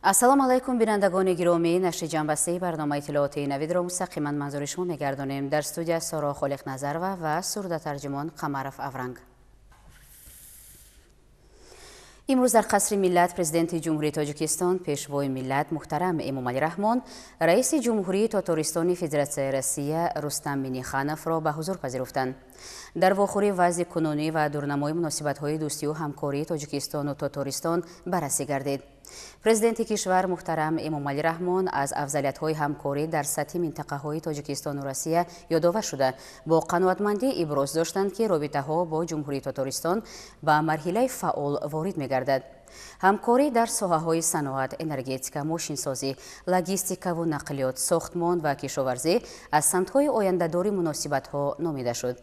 Ассалому алайкум, бинандагони гиромӣ. Нашри ҷанбастаи барномаи иттилоотии навидро мустақиман манзури шумо мегардонем. Дар студия Соро Холиқназарова ва сурдатарҷумон Қамаров Авранг. Имрӯз дар қасри миллат президенти Ҷумҳурии Тоҷикистон, пешвои миллат муҳтарам Эмомалӣ Раҳмон раиси Ҷумҳурии Тотористони Федератсияи Россия Рустам Миннихановро ба ҳузур пазируфтанд. Дар вохӯрӣ вазъи кунунӣ ва дурнамои муносибатҳои дӯстию ҳамкории Тоҷикистону Тотористон баррасӣ гардид. Президенти кишвар муҳтарам Эмомалӣ Раҳмон аз афзалиятҳои ҳамкорӣ дар сатҳи минтақаҳои Тоҷикистону Россия ёдовар шуда, бо қаноатмандӣ иброз доштанд, ки робитаҳо бо Ҷумҳурии Тотористон ба марҳилаи фаъол ворид мегардад. Ҳамкорӣ дар соҳаҳои саноат, энергетика, мошинсозӣ, логистикаву нақлиёт, сохтмон ва кишоварзӣ аз самтҳои ояндадори муносибатҳо номида шуд.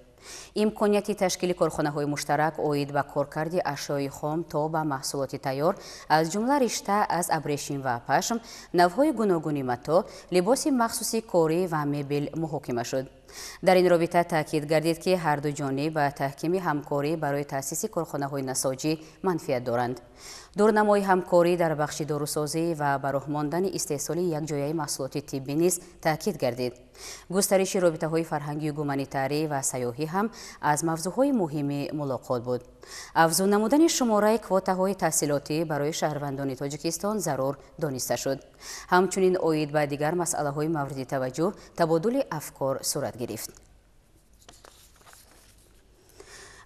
Имконияти ташкили корхонаҳои муштарак оид ба коркарди ашёи хом то ба маҳсулоти тайёр, аз ҷумла ришта аз абрешим ва пашм, навъҳои гуногуни матоъ, либоси махсуси корӣ ва мебел муҳокима шуд. Дар ин робита таъкид гардид, ки ҳарду ҷониб ба таҳкими ҳамкорӣ барои таъсиси корхонаҳои насоҷӣ манфиат доранд. Дурнамои ҳамкорӣ дар бахши дорусозӣ ва ба роҳ мондани истеҳсоли якҷояи маҳсулоти тиббӣ низ таъкид гардид. Густариши робитаҳои фарҳангию гуманитарӣ ва сайёҳӣ ҳам аз мавзӯъҳои муҳими мулоқот буд. Афзун намудани шумораи квотаҳои таҳсилотӣ барои шаҳрвандони Тоҷикистон зарур дониста шуд. Ҳамчунин оид ба дигар масъалаҳои мавриди таваҷҷӯҳ табодули афкор сурат гирифт.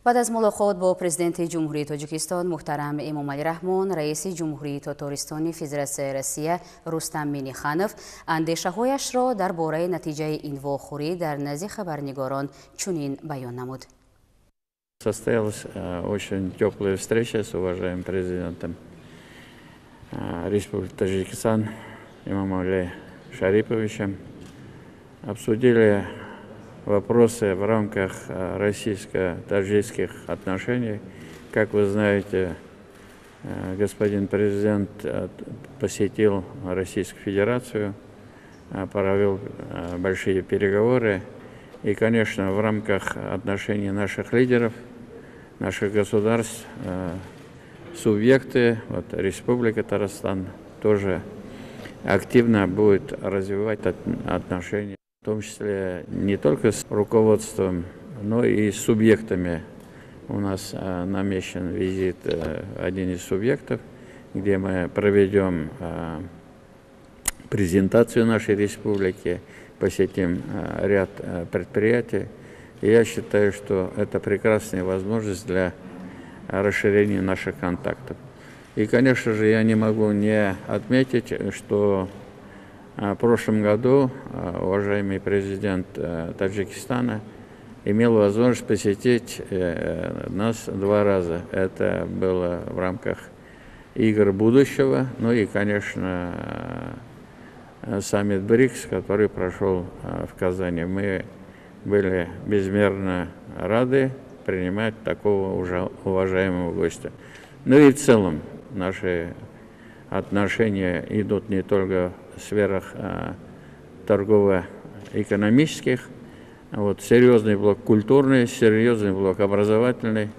Баъд аз мулоқот бо президенти Ҷумҳурии Тоҷикистон муҳтарам Эмомалӣ Раҳмон, раиси Ҷумҳурии Тотористони Федератсияи Россия Рустам Минниханов андешаҳояшро дар бораи натиҷаи ин вохӯрӣ дар назди хабарнигорон чунин баён намуд. Состоялась очень теплая встреча с уважаемым президентом Республики Таджикистан Эмомали Шариповичем. Обсудили вопросы в рамках российско-таджикских отношений. Как вы знаете, господин президент посетил Российскую Федерацию, провел большие переговоры. И, конечно, в рамках отношений наших лидеров, наших государств, субъекты, вот Республика Татарстан тоже активно будет развивать отношения, в том числе не только с руководством, но и с субъектами. У нас намечен визит один из субъектов, где мы проведем презентацию нашей республики, посетим ряд предприятий. И я считаю, что это прекрасная возможность для расширения наших контактов. И, конечно же, я не могу не отметить, что в прошлом году уважаемый президент Таджикистана имел возможность посетить нас два раза. Это было в рамках игр будущего, ну и, конечно, саммит БРИКС, который прошел в Казани. Мы были безмерно рады принимать такого уже уважаемого гостя. Ну и в целом наши отношения идут не только в сферах торгово-экономических, вот, серьезный блок культурный, серьезный блок образовательный.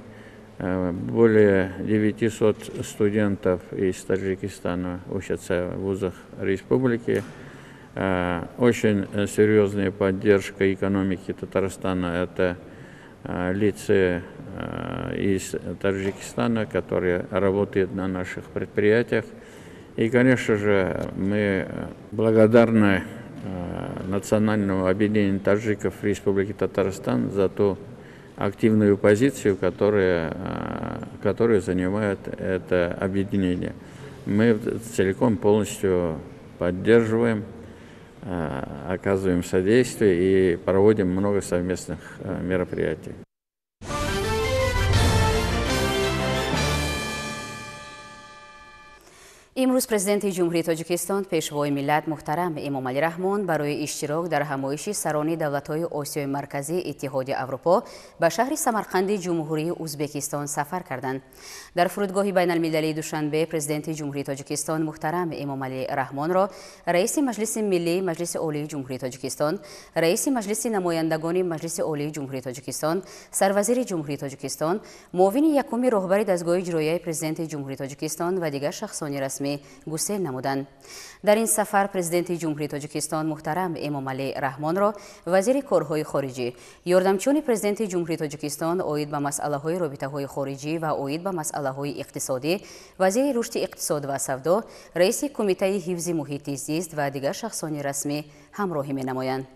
Более 900 студентов из Таджикистана учатся в вузах республики. Очень серьезная поддержка экономики Татарстана – это лица из Таджикистана, которые работают на наших предприятиях. И, конечно же, мы благодарны Национальному объединению таджиков Республики Татарстан за ту активную позицию, которую занимает это объединение. Мы целиком полностью поддерживаем, оказываем содействие и проводим много совместных мероприятий. Имрӯз президенти Ҷумҳурии Тоҷикистон, пешвои миллат муҳтарам Эмомалӣ Раҳмон барои иштирок дар ҳамоиши сарони давлатҳои Осиёи Марказӣ Иттиҳоди Аврупо ба шаҳри Самарқанди Ҷумҳурии Ӯзбекистон сафар карданд. Дар фурудгоҳи байналмилалии Душанбе президенти Ҷумҳурии Тоҷикистон муҳтарам Эмомалӣ Раҳмонро раиси Маҷлиси Миллии Маҷлиси Олии Ҷумҳурии Тоҷикистон, раиси Маҷлиси намояндагони Маҷлиси Олии Ҷумҳурии Тоҷикистон, сарвазири Ҷумҳурии Тоҷикистон, муовини якуми роҳбари дастгоҳи иҷроияи президенти Ҷумҳурии Тоҷикистон ва дигар шахсони расмӣ расмӣ гусел намуданд. Дар ин сафар Президенти Ҷумҳурии Тоҷикистон муҳтарам Эмомалӣ Раҳмонро вазири корҳои хориҷӣ, ёрдамчиёни Президенти Ҷумҳурии Тоҷикистон оид ба масъалаҳои робитаҳои хориҷӣ ва оид ба масъалаҳои иқтисодӣ, вазири рушди иқтисод ва савдо, раиси Кумитаи ҳифзи муҳити зист ва дигар шахсони расмӣ ҳамроҳӣ менамоянд.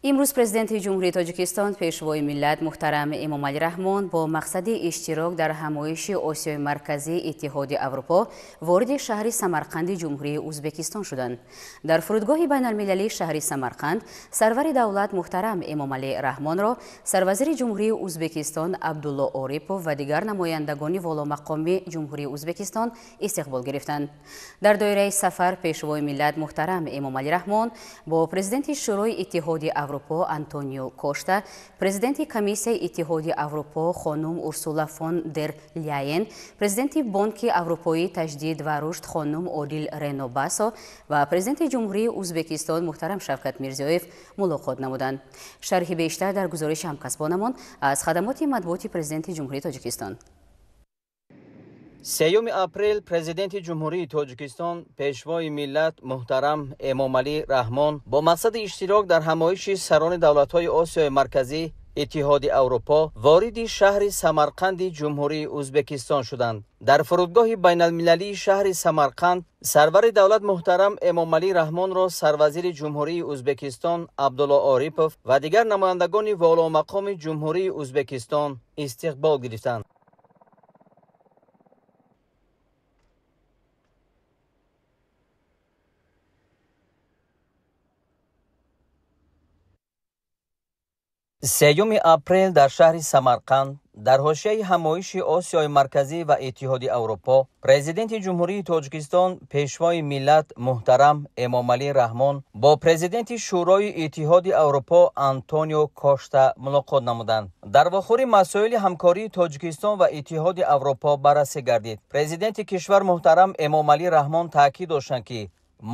Имрӯз Президенти Ҷумҳурии Тоҷикистон, Пешвои миллат муҳтарам Эмомалӣ Раҳмон бо мақсади иштирок дар ҳамоиши Осиёи Марказии Иттиҳоди Аврупо вориди шаҳри Самарқанди Ҷумҳурии Ӯзбекистон шуданд. Дар фурудгоҳи байналмилалии шаҳри Самарқанд сарвари давлат муҳтарам Эмомалӣ Раҳмонро сарвазири Ҷумҳурии Ӯзбекистон Абдулло Орипов ва дигар намояндагони воломақоми Ҷумҳурии Ӯзбекистон истиқбол гирифтанд. Дар доираи сафар Пешвои миллат муҳтарам Эмомалӣ Раҳмон бо Президенти Шӯрои Иттиҳоди Аврупо Антонио Кошта, президенти Комиссияи Иттиҳоди Аврупо хонум Урсула фон дер Ляйен, президенти Бонки Аврупоии таҷдид ва рушд хонум Одил Рено Басо ва президенти Ҷумҳурии Ӯзбекистон муҳтарам Шавкат Мирзиёев мулоқот намуданд. Шарҳи бештар дар гузориши ҳамкасбонамон аз хадамоти матбуоти Президенти Ҷумҳурии Тоҷикистон. 3 апрел Президенти Ҷумҳурии Тоҷикистон, Пешвои миллат муҳтарам Эмомалӣ Раҳмон бо мақсади иштирок дар ҳамоиши сарони давлатҳои Осиёи Марказӣ Иттиҳоди Аврупо вориди шаҳри Самарқанди Ҷумҳурии Ӯзбекистон шуданд. Дар фурудгоҳи байналмилалии шаҳри Самарқанд сарвари давлат муҳтарам Эмомалӣ Раҳмонро сарвазири Ҷумҳурии Ӯзбекистон Абдулло Орипов ва дигар намояндагони воломақоми Ҷумҳурии Ӯзбекистон истиқбол гирифтанд. 3 апрел дар шаҳри Самарқанд дар ҳошияи ҳамоиши Осиёи Марказӣ ва Иттиҳоди Аврупо Президенти Ҷумҳурии Тоҷикистон, Пешвои миллат муҳтарам Эмомалӣ Раҳмон бо Президенти Шӯрои Иттиҳоди Аврупо Антонио Кошта мулоқот намуданд. Дар вохӯри масоили ҳамкории Тоҷикистон ва Иттиҳоди Аврупо баррасӣ гардид. Президенти кишвар муҳтарам Эмомалӣ Раҳмон таъкид доштанд, ки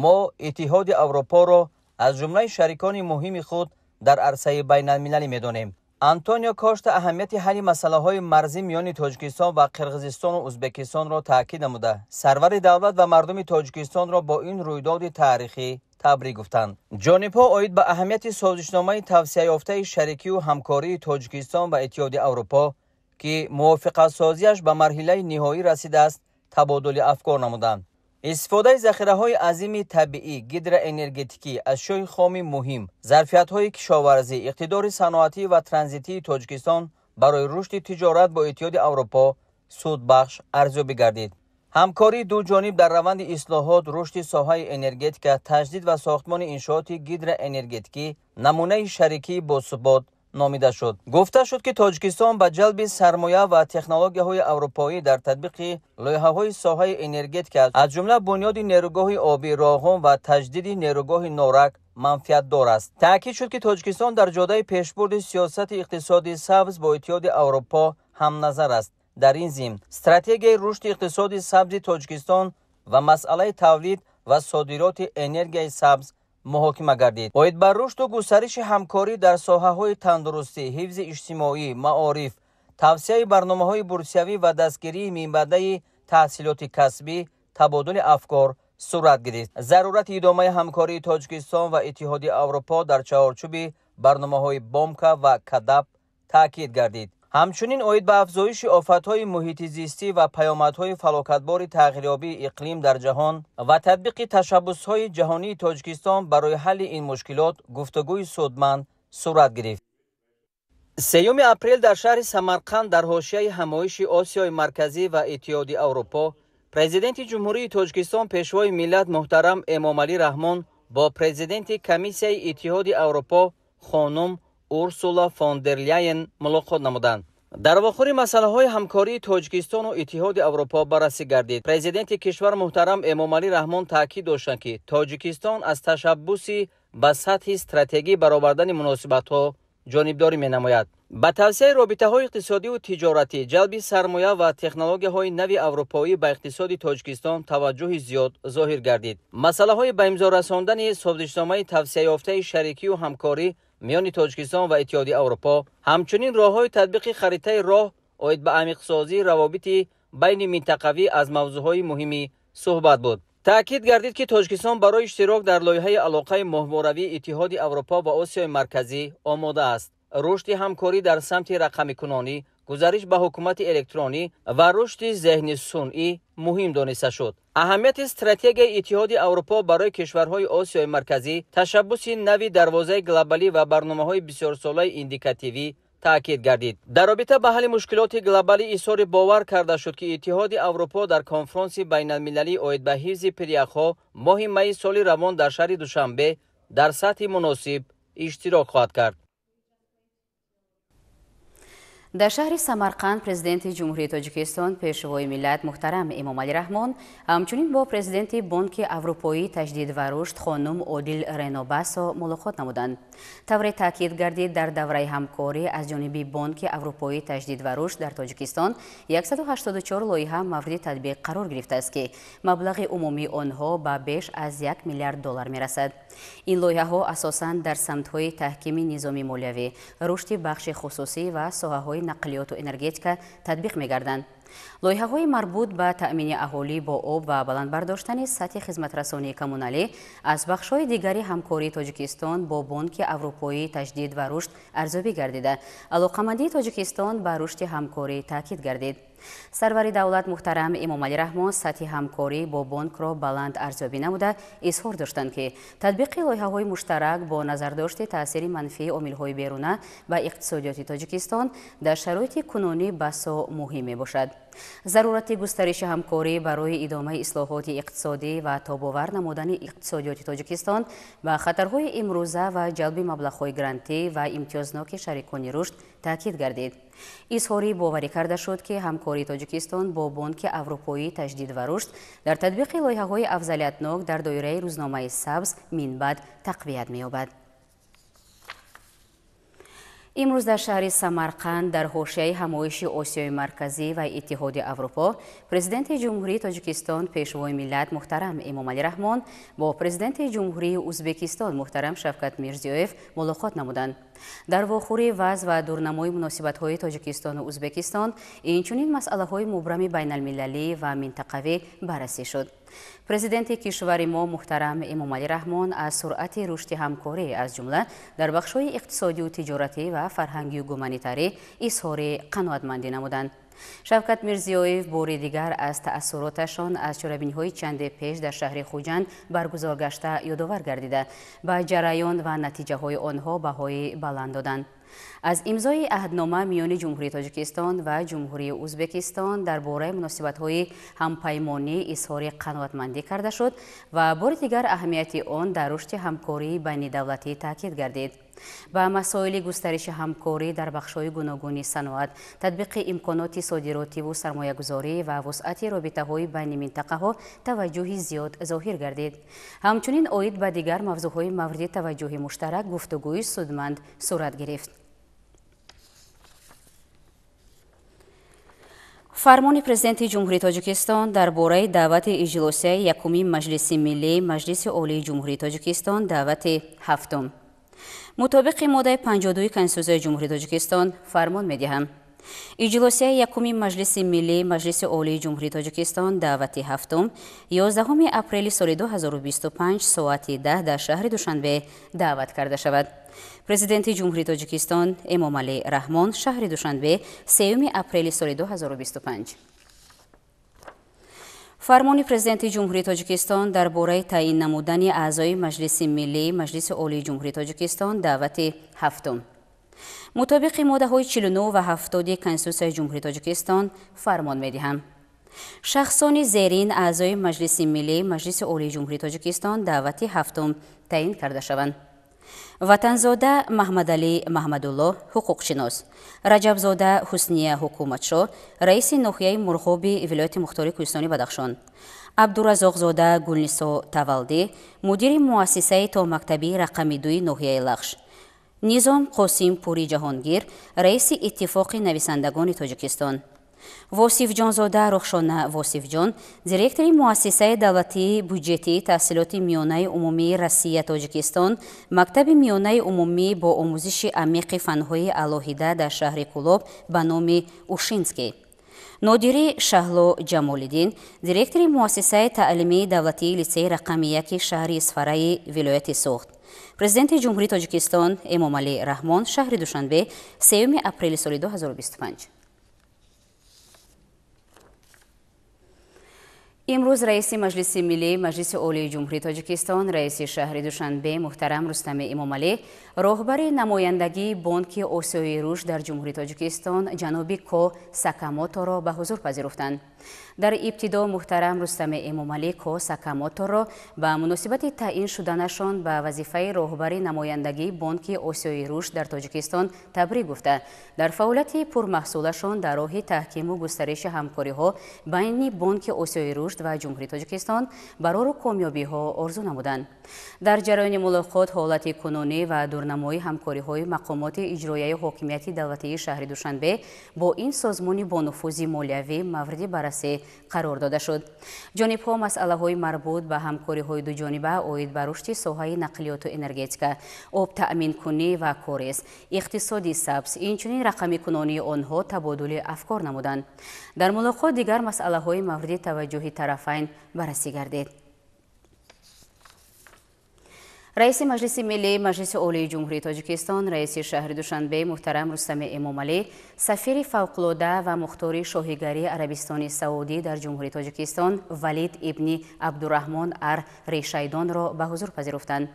мо Иттиҳоди Аврупоро аз ҷумлаи шарикони муҳими худ дар арсаи байналмилалӣ медонем. Антонио Кошта аҳамияти ҳалли масъалаҳои марзӣ миёни Тоҷикистон ва Қирғизистону Ӯзбекистонро таъкид намуда, сарвари давлат ва мардуми Тоҷикистонро бо ин рӯйдоди таърихӣ табрик гуфтанд. Ҷонибҳо оид ба аҳамияти созишномаи тавсеаёфтаи шарикию ҳамкории Тоҷикистон ва Иттиҳоди Аврупо, ки мувофиқатсозиаш ба марҳилаи ниҳоӣ расидааст, табодули афкор намуданд. Истифодаи захираҳои азими табиӣ, гидроэнергетикӣ, ашёи хоми муҳим, зарфиятҳои кишоварзӣ, иқтидори саноатӣ ва транзитии Тоҷикистон барои рушди тиҷорат бо Иттиҳоди Аврупо судбахш арзёбӣ гардид. Ҳамкории дуҷониб дар раванди ислоҳот, рушди соҳаи энергетика, таҷдид ва сохтмони иншооти гидроэнергетикӣ намунаи шарикии босубот номида шуд. Гуфта шуд, ки Тоҷикистон ба ҷалби сармоя ва технологияҳои аврупоӣ дар татбиқи лоиҳаҳои соҳаи энергетика, аз ҷумла бунёди нерӯгоҳи обӣ Роғун ва таҷдиди нерӯгоҳи Норак манфиатдор аст. Таъкид шуд, ки Тоҷикистон дар ҷодаи пешбурди сиёсати иқтисоди сабз бо Иттиҳоди Аврупо ҳамназар аст. Дар ин зимн стратегияи рушди иқтисоди сабзи Тоҷикистон ва масъалаи тавлид ва содироти энергияи сабз муҳокима гардид. Оид ба рушду густариши ҳамкорӣ дар соҳаҳои тандурустӣ, ҳифзи иҷтимоӣ, маориф, тавсияи барномаҳои бурсиявӣ ва дастгирии минбаъдаи таҳсилоти касбӣ табодули афкор сурат гирифт. Зарурати идомаи ҳамкории Тоҷикистон ва Иттиҳоди Аврупо дар чаҳорчӯби барномаҳои Бомка ва Кадаб таъкид гардид. Ҳамчунин оид ба афзоиши офатҳои муҳити зистӣ ва паёмадҳои фалокатбори тағйирёбии иқлим дар ҷаҳон ва татбиқи ташаббусҳои ҷаҳонии Тоҷикистон барои ҳалли ин мушкилот гуфтугӯи судманд сурат гирифт. 3 апрел дар шаҳри Самарқанд дар ҳошияи ҳамоиши Осиёи Марказӣ ва Иттиҳоди Аврупо Президенти Ҷумҳурии Тоҷикистон, Пешвои миллат муҳтарам Эмомалӣ Раҳмон бо Президенти Комиссияи Иттиҳоди Аврупо хонум Урсула фон дер Ляйен мулоқот намуданд. Дар вохӯри масъалаҳои ҳамкории Тоҷикистону Иттиҳоди Аврупо баррасӣ гардид. Президенти кишвар муҳтарам Эмомалӣ Раҳмон таъкид доштанд, ки Тоҷикистон аз ташаббуси ба сатҳи стратегӣ баровардани муносибатҳо ҷонибдорӣ менамояд. Ба тавсияи робитаҳои иқтисодиву тиҷоратӣ, ҷалби сармоя ва технологияҳои нави аврупоӣ ба иқтисоди Тоҷикистон таваҷҷӯҳи зиёд зоҳир гардид. Масъалаҳои ба имзо расондани созишномаи тавсеаёфтаи шарикию ҳамкорӣ миёни Тоҷикистон ва Иттиҳоди Аврупо, ҳамчунин роҳҳои татбиқи харитаи роҳ оид ба амиқсозии равобити байни минтақавӣ аз мавзӯъҳои муҳими суҳбат буд. Таъкид гардид, ки Тоҷикистон барои иштирок дар лоиҳаи алоқаи моҳворавии Иттиҳоди Аврупо ва Осиёи Марказӣ омода аст. Рушди ҳамкорӣ дар самти рақамикунонӣ, гузариш ба ҳукумати электронӣ ва рушди зеҳни сунъӣ муҳим дониста шуд. Аҳамияти стратегияи Иттиҳоди Аврупо барои кишварҳои Осиёи Марказӣ, ташаббуси нави дарвозаи глобалӣ ва барномаҳои бисёрсолаи индикативӣ таъкид гардид. Дар робита ба ҳалли мушкилоти глобалӣ изҳори бовар карда шуд, ки Иттиҳоди Аврупо дар конфронси байналмилалӣ оид ба ҳифзи пиряхҳо моҳи майи соли равон дар шаҳри Душанбе дар сатҳи муносиб иштирок хоҳад кард. Дар шаҳри Самарқанд президенти Ҷумҳурии Тоҷикистон, Пешвои миллат муҳтарам Эмомалӣ Раҳмон ҳамчунин бо президенти Бонки Аврупоии таҷдид ва рушд хонум Одил Рено Басо мулоқот намуданд. Тавре таъкид гардид, дар давраи ҳамкорӣ аз ҷониби Бонки Аврупоии таҷдид ва рушд дар Тоҷикистон 184 лоиҳа мавриди татбиқ қарор гирифтааст, ки маблағи умумии онҳо ба беш аз 1 миллиард доллар мерасад. Ин лоиҳаҳо асосан дар самтҳои таҳкими низоми молиявӣ, рушди бахши хусусӣ ва соҳаҳои нақлиёту энергетика татбиқ мегарданд. Лоиҳаҳои марбут ба таъмини аҳолӣ бо об ва баланд бардоштани сатҳи хизматрасонии коммуналӣ аз бахшҳои дигари ҳамкории Тоҷикистон бо Бонки Аврупоии таҷдид ва рушд арзёбӣ гардида, алоқамандии Тоҷикистон ба рушди ҳамкорӣ таъкид гардид. Сарвари давлат муҳтарам Эмомалӣ Раҳмон сатҳи ҳамкорӣ бо бонкро баланд арзёбӣ намуда, изҳор доштанд, ки татбиқи лоиҳаҳои муштарак бо назардошти таъсири манфии омилҳои беруна ба иқтисодиёти Тоҷикистон дар шароити кунунӣ басо муҳим мебошад. Зарурати густариши ҳамкорӣ барои идомаи ислоҳоти иқтисодӣ ва тобовар намудани иқтисодиёти Тоҷикистон ба хатарҳои имрӯза ва ҷалби маблағҳои грантӣ ва имтиёзноки шарикони рушд таъкид гардид. Изҳори боварӣ карда шуд, ки ҳамкории Тоҷикистон бо Бонки Аврупоии таҷдид ва рушд дар татбиқи лоиҳаҳои афзалиятнок дар доираи рӯзномаи сабз минбаъд тақвият меёбад. Имрӯз дар шаҳри Самарқанд дар ҳошияи ҳамоиши Осиёи Марказӣ ва Иттиҳоди Аврупо президенти Ҷумҳурии Тоҷикистон, Пешвои миллат муҳтарам Эмомалӣ Раҳмон бо президенти Ҷумҳурии Узбекистон муҳтарам Шавкат Мирзиёев мулоқот намуданд. Дар вохӯрӣ вазъ ва дурнамои муносибатҳои Тоҷикистону Узбекистон, инчунин масъалаҳои мубрами байналмилалӣ ва минтақавӣ баррасӣ шуд. Президенти кишвари мо муҳтарам Эмомалӣ Раҳмон аз суръати рушди ҳамкорӣ аз ҷумла дар бахшҳои иқтисодию тиҷоратӣ ва фарҳангию гуманитарӣ изҳори қаноатмандӣ намуданд. Шавкат Мирзиёев бори дигар аз таассуроташон аз чорабиниҳои чанде пеш дар шаҳри Хуҷанд баргузор гашта ёдовар гардида, ба ҷараён ва натиҷаҳои онҳо баҳои баланд доданд. Аз имзои аҳднома миёни Ҷумҳурии Тоҷикистон ва Ҷумҳурии Узбекистон дар бораи муносибатҳои ҳампаймонӣ изҳори қаноатмандӣ карда шуд ва бори дигар аҳамияти он дар рушди ҳамкории байнидавлатӣ таъкид гардид. Ба масоили густариши ҳамкорӣ дар бахшҳои гуногуни саноат, татбиқи имконоти содиротиву сармоягузорӣ ва вусъати робитаҳои байни минтақаҳо таваҷҷӯҳи зиёд зоҳир гардид. Ҳамчунин оид ба дигар мавзӯъҳои мавриди таваҷҷӯҳи муштарак гуфтугӯи судманд сурат гирифт. Фармони Президенти Ҷумҳурии Тоҷикистон дар бораи даъвати иҷлосияи якуми Маҷлиси Миллӣ Маҷлиси Олии Ҷумҳурии Тоҷикистон даъвати ҳафтум. Мутобиқи моддаи 52 Конститутсияи Ҷумҳурии Тоҷикистон фармон медиҳам. Иҷлосияи якуми Маҷлиси Миллӣ Маҷлиси Олии Ҷумҳурии Тоҷикистон даъвати ҳафтум 11 апрели соли 2025 соати 10 дар шаҳри Душанбе даъват карда шавад. Президенти Ҷумҳурии Тоҷикистон Эмомалӣ Раҳмон, шаҳри Душанбе, 3 апрели соли 2025. Фармони Президенти Ҷумҳурии Тоҷикистон дар бораи таъин намудани аъзои Маҷлиси Миллӣ Маҷлиси Олии Ҷумҳурии Тоҷикистон даъвати ҳафтум. Мутобиқи моддаҳои 49 ва 70 Конститутсияи Ҷумҳурии Тоҷикистон фармон медиҳам. Шахсони зерин аъзои Маҷлиси Миллӣ Маҷлиси Олии Ҷумҳурии Тоҷикистон даъвати ҳафтум таъин карда шаванд. Ватанзода Маҳмадалӣ Маҳмадулло, ҳуқуқшинос, Раҷабзода Ҳусния Ҳукуматшоҳ, раиси ноҳияи Мурғоби вилояти Мухтори Кӯҳистони Бадахшон, Абдуразоқзода Гулнисо Тавалдӣ, мудири муассисаи томактабии рақами 2 ноҳияи Лахш, Низом Қосим Пури Ҷаҳонгир, раиси Иттифоқи нависандагони Тоҷикистон, Восифҷонзода Рухшона Восифҷон, директори муассисаи давлатии буҷетии таҳсилоти миёнаи умумии Россия Тоҷикистон, мактаби миёнаи умумӣ бо омӯзиши амиқи фанҳои алоҳида дар шаҳри Кӯлоб ба номи Ушинский, Нодири Шаҳло Ҷамолиддин, директори муассисаи таълимии давлатии литсеи рақами 1 шаҳри Исфараи вилояти Суғд. Президенти Ҷумҳурии Тоҷикистон Эмомалӣ Раҳмон, шаҳри Душанбе, 3 апрели соли 2025. Имрӯз раиси Маҷлиси Миллӣ, Маҷлиси Олии Ҷумҳурии Тоҷикистон, раиси шаҳри Душанбе муҳтарам Рустами Эмомалӣ, роҳбари намояндагии Бонки Осиёи Рушд дар Ҷумҳурии Тоҷикистон ҷаноби Ко Сакамоторо ба ҳузур пазируфтанд. Дар ибтидо муҳтарам Рустами Эмомалӣ Ко Сакамоторо ба муносибати таъин шуданашон ба вазифаи роҳбари намояндагии Бонки Осиёи Рушд дар Тоҷикистон табрик гуфта, дар фаъолияти пурмаҳсулашон дар роҳи таҳкиму густариши ҳамкориҳо байни Бонки Осиёи Рушд ва Ҷумҳурии Тоҷикистон барору комёбиҳо орзу намуданд. Дар ҷараёни мулоқот ҳолати кунунӣ ва дурнамои ҳамкориҳои мақомоти иҷроияи ҳокимияти давлатии шаҳри Душанбе бо ин созмони бонуфузи молиявӣ мавриди баррасӣ қарор дода шуд. Ҷонибҳо масъалаҳои марбут ба ҳамкориҳои дуҷониба оид ба рушди соҳаи нақлиёту энергетика, обтаъминкунӣ ва корез, иқтисоди сабз, инчунин рақамикунонии онҳо табодули афкор намуданд. Дар мулоқот дигар масъалаҳои мавриди таваҷҷӯҳи тарафайн баррасӣ гардид. Раиси Маҷлиси Миллӣ, Маҷлиси Олии Ҷумҳурии Тоҷикистон, раиси шаҳри Душанбе муҳтарам Рустами Эмомалӣ, сафири фавқулода ва мухтори шоҳигарии Арабистони Саудӣ дар Ҷумҳурии Тоҷикистон Валид ибни Абдураҳмон ар Решайдонро ба ҳузур пазируфтанд.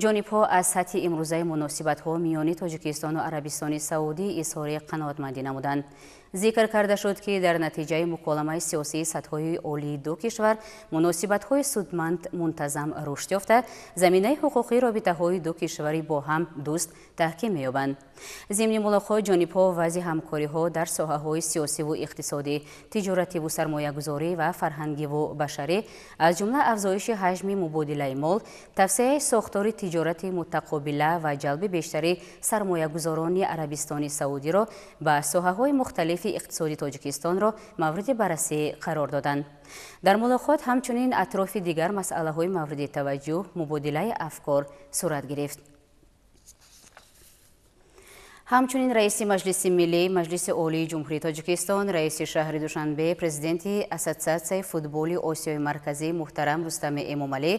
Ҷонибҳо аз сатҳи имрӯзаи муносибатҳо миёни Тоҷикистону Арабистони Саудӣ изҳори қаноатмандӣ намуданд. Зикр карда шуд, ки дар натиҷаи муколамаи сиёсии сатҳҳои олии ду кишвар муносибатҳои судманд мунтазам рушд ёфта, заминаи ҳуқуқии робитаҳои ду кишвари бо ҳам дӯст таҳким меёбанд. Зимни мулоқот ҷонибҳо вазъи ҳамкориҳо дар соҳаҳои сиёсиву иқтисодӣ, тиҷоративу сармоягузорӣ ва фарҳангиву башарӣ, аз ҷумла афзоиши ҳаҷми мубодилаи мол, тавсеаи сохтори тиҷорати мутақобила ва ҷалби бештари сармоягузорони Арабистони Саудиро ба соҳаҳои мухталифи иқтисоди Тоҷикистонро мавриди баррасӣ қарор доданд. Дар мулоқот ҳамчунин атрофи дигар масъалаҳои мавриди таваҷҷӯҳ мубодилаи афкор сурат гирифт. Ҳамчунин раиси Маҷлиси Миллӣ, Маҷлиси Олии Ҷумҳурии Тоҷикистон, раиси шаҳри Душанбе, президенти Ассотсиатсияи футболи Осиёи Марказӣ муҳтарам Рустами Эмомалӣ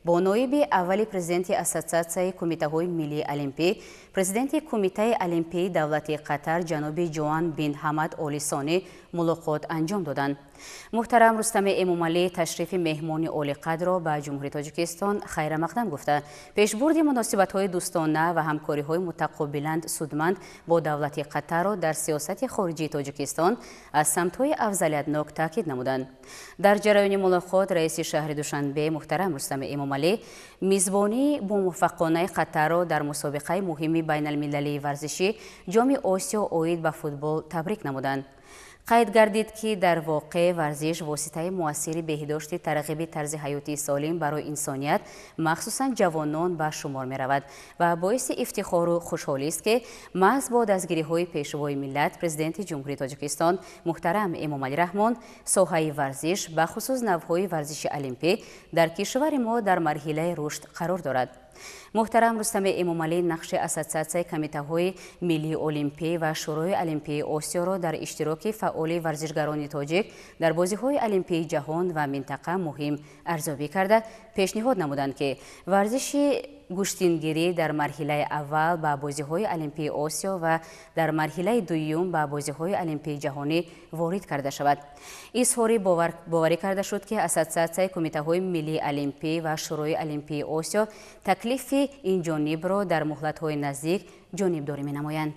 бо ноиби аввали президенти Ассотсиатсияи кумитаҳои миллии олимпӣ, президенти Кумитаи олимпии давлати Қатар ҷаноби Ҷоан бин Ҳамад Оли Сонӣ мулоқот анҷом доданд. Муҳтарам Рустами Эмомалӣ ташрифи меҳмони олиқадрро ба Ҷумҳурии Тоҷикистон хайрамақдам гуфта, пешбурди муносибатҳои дӯстона ва ҳамкориҳои мутақобиланд судманд бо давлати Қатарро дар сиёсати хориҷии Тоҷикистон аз самтҳои афзалиятнок таъкид намуданд. Дар ҷараёни мулоқот раиси шаҳри Душанбе муҳтарам Рустами Эмомалӣ мизбонии бомуваффақонаи Қатарро дар мусобиқаи муҳими байналмилалии варзишӣ Ҷоми Осиё оид ба футбол табрик намуданд. Қайд гардид, ки дар воқеъ варзиш воситаи муассири беҳдошти тарғиби тарзи ҳаёти солим барои инсоният, махсусан ҷавонон ба шумор меравад ва боиси ифтихору хушҳолист, ки маҳз бо дастгириҳои Пешвои миллат, Президенти Ҷумҳурии Тоҷикистон муҳтарам Эмомалӣ Раҳмон соҳаи варзиш, бахусус навъҳои варзиши олимпӣ дар кишвари мо дар марҳилаи рушд қарор дорад. Муҳтарам Рустами Эмомалӣ нақши Ассотсиатсияи кумитаҳои миллии олимпӣ ва Шӯрои олимпии Осиёро дар иштироки фаъоли варзишгарони тоҷик дар бозиҳои олимпии ҷаҳон ва минтақа муҳим арзёбӣ карда, пешниҳод намуданд, ки варзиши гӯштингирӣ дар марҳилаи аввал ба бозиҳои олимпии Осиё ва дар марҳилаи дуюм ба бозиҳои олимпии ҷаҳонӣ ворид карда шавад. Изҳори боварӣ карда шуд, ки Ассотсиатсияи кумитаҳои миллии олимпӣ ва Шӯрои олимпии Осиё таклифи ин ҷонибро дар муҳлатҳои наздик ҷонибдорӣ менамоянд.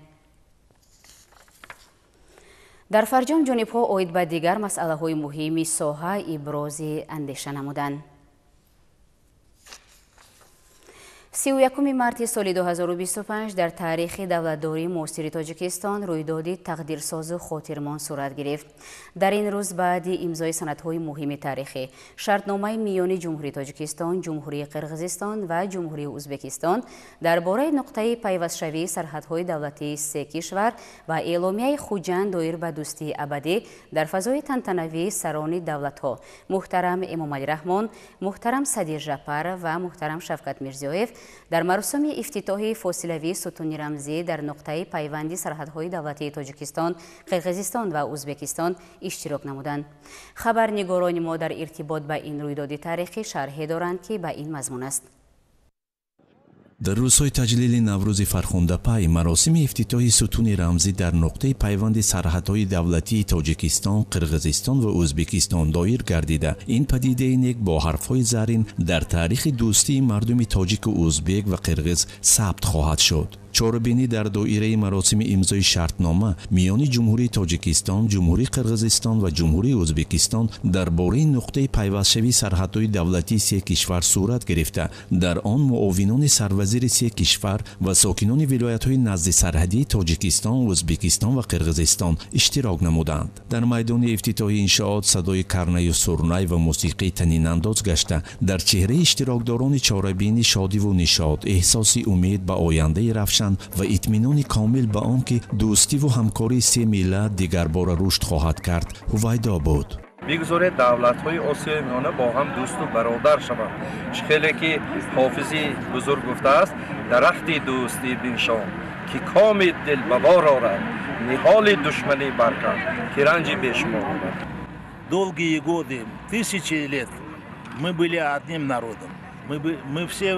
Дар фарҷом ҷонибҳо оид ба дигар масъалаҳои муҳими соҳа ибрози андеша намуданд. 31 марти соли 2025 дар таърихи давлатдории муосири Тоҷикистон рӯйдоди тақдирсозу хотирмон сурат гирифт. Дар ин рӯз баъди имзои санадҳои муҳими таърихӣ, шартномаи миёни Ҷумҳурии Тоҷикистон, Ҷумҳурии Қирғизистон ва Ҷумҳурии Ӯзбекистон дар бораи нуқтаи пайвастшавии сарҳадҳои давлатии се кишвар ва эъломияи Хуҷанд доир ба дӯстии абадӣ дар фазои тантанавии сарони давлатҳо муҳтарам Эмомалӣ Раҳмон, муҳтарам Садир Жапаров ва муҳтарам Шавкат Мирзиёев Дар маросими ифтитоҳи фосилавии сутуни рамзӣ дар нуқтаи пайванди сарҳадҳои давлатии Тоҷикистон, Қирғизистон ва Ӯзбекистон иштирок намуданд. Хабарнигорони мо дар иртибот ба ин рӯйдоди таърихӣ шарҳе доранд, ки ба ин мазмун аст. Дар рӯзҳои таҷлили Наврӯзи фархундапай маросими ифтитоҳи сутуни рамзӣ дар нуқтаи пайванди сарҳадҳои давлатии Тоҷикистон, Қирғизистон ва Ӯзбекистон доир гардида, ин падидаи нек бо ҳарфҳои зарин дар таърихи дӯстии мардуми тоҷику ӯзбек ва қирғиз сабт хоҳад шуд. Чорабинӣ дар доираи маросими имзои шартнома миёни Ҷумҳурии Тоҷикистон, Ҷумҳурии Қирғизистон ва Ҷумҳурии Ӯзбекистон дар бораи нуқтаи пайвастшавии сарҳадҳои давлатии се кишвар сурат гирифта, дар он муовинони сарвазири се кишвар ва сокинони вилоятҳои наздисарҳадии Тоҷикистон, Ӯзбекистон ва Қирғизистон иштирок намуданд. Дар майдони ифтитоҳи иншоот садои карнаю сурнай ва мусиқии танинандоз гашта, дар чеҳраи иштирокдорони чорабинӣ шодиву нишод, эҳсоси умед ба ояндаи равшан ва итминони комил ба он ки дӯстиву ҳамкории се миллат дигарбора рушд хоҳад кард, ҳувайдо буд. Бигзоред давлатҳои Осиёи Миёна бо ҳам дӯсту бародар шаванд. Чӣ хеле ки ҳофизи бузург гуфтааст: дарахти дӯстӣ биншон, ки коми дил ба бор орад, ниҳоли душманӣ баркан, ки ранҷи бешумор орад. Долгие годы, тысячи лет мы были одним народом. Мы все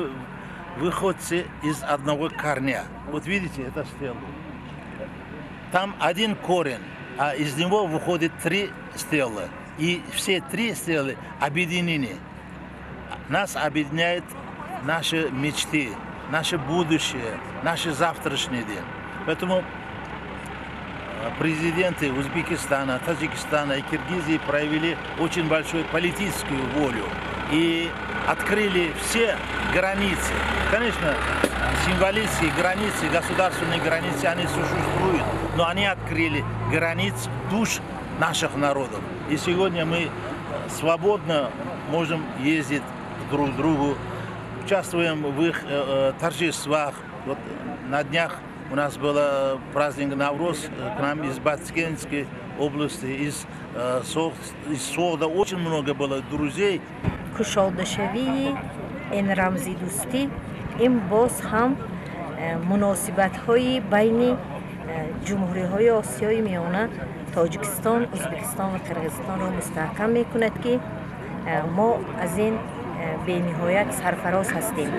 выходцы из одного корня. Вот видите, это стрелу. Там один корень, а из него выходит три стрелы. И все три стрелы объединены. Нас объединяет наши мечты, наше будущее, наш завтрашний день. Поэтому президенты Узбекистана, Таджикистана и Киргизии проявили очень большую политическую волю и открыли все границы. Конечно, символические границы, государственные границы, они существуют, но они открыли границы душ наших народов. И сегодня мы свободно можем ездить друг к другу, участвуем в их торжествах. Вот на днях у нас был праздник Навруз, к нам из Баткенской области, из Согда очень много было друзей. Кушодашавии ин рамзи дӯстӣ, ин боз ҳам муносибатҳои байни ҷумҳуриҳои Осиёи Миёна, Тоҷикистон, Ӯзбекистон ва Қирғизистонро мустаҳкам мекунад, ки мо аз ин бениҳоят сарфароз ҳастем